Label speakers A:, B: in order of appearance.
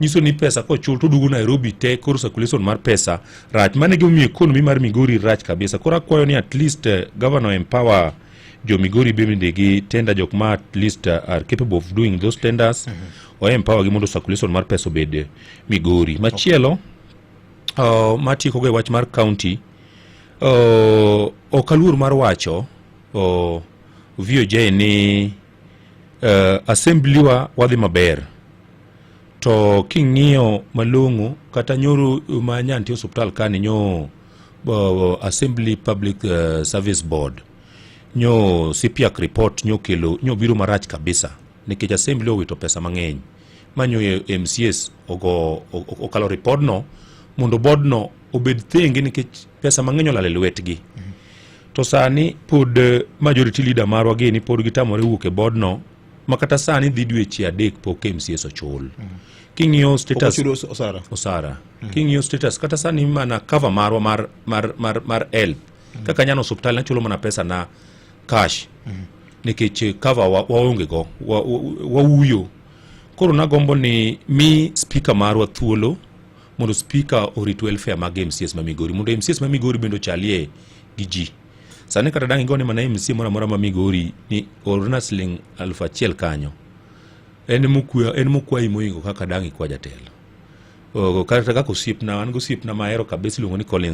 A: Nyiso ni pesa kochul to duogo Nairobi te, koro circulation mar pesa rach. Mano e gimomiyo economy mar Migori rach kabisa. Koro akwayo ni at least governor empower jo Migori bende gi tender, jok ma at least are capable of doing those tenders. O empower gi mondo circulation mar pesa obed Migori. Machielo matieko go e wach mar county, ok aluor mar wacho VOJ ni assembly wa wadhi maber, to king'iyo malong'o kata nyoro ma nyantie osuptal kani nyo assembly public service board nyo CPIAC report nyo kelo nyo biro marach kabisa, nikech assembly owito pesa mang'eny manyo MCAs ogo okalo report no mondo board no obed thenge, nikech pesa mang'eny olal e lwetgi. To sani pod majority leader marwa gini pod gitamore wuok e board no, ma kata sani dhi dweche 3 pok MCAs ochul. King'iyo status
B: Pok ochulo osara.
A: Osara. King'iyo status kata sani mana cover marwa mar help kaka nyano osuptal nachulo mana pesa na cash, nikech cover waonge go, wauyo. Koro nagombo ni mi speaker marwa thuolo mondo speaker orit welfare mag MCAs ma Migori, mondo MCAs ma Migori bende ochalie gi ji. Sani kata dang' igone mana MCA moro amora ma Migori ni orna siling 1000 kanyo, en mokwa, en mokwayi moingo kaka dang' ikwa jatelo. Kata kaka osiepna, an gosiepna mahero kabisa iluongo ni Collins.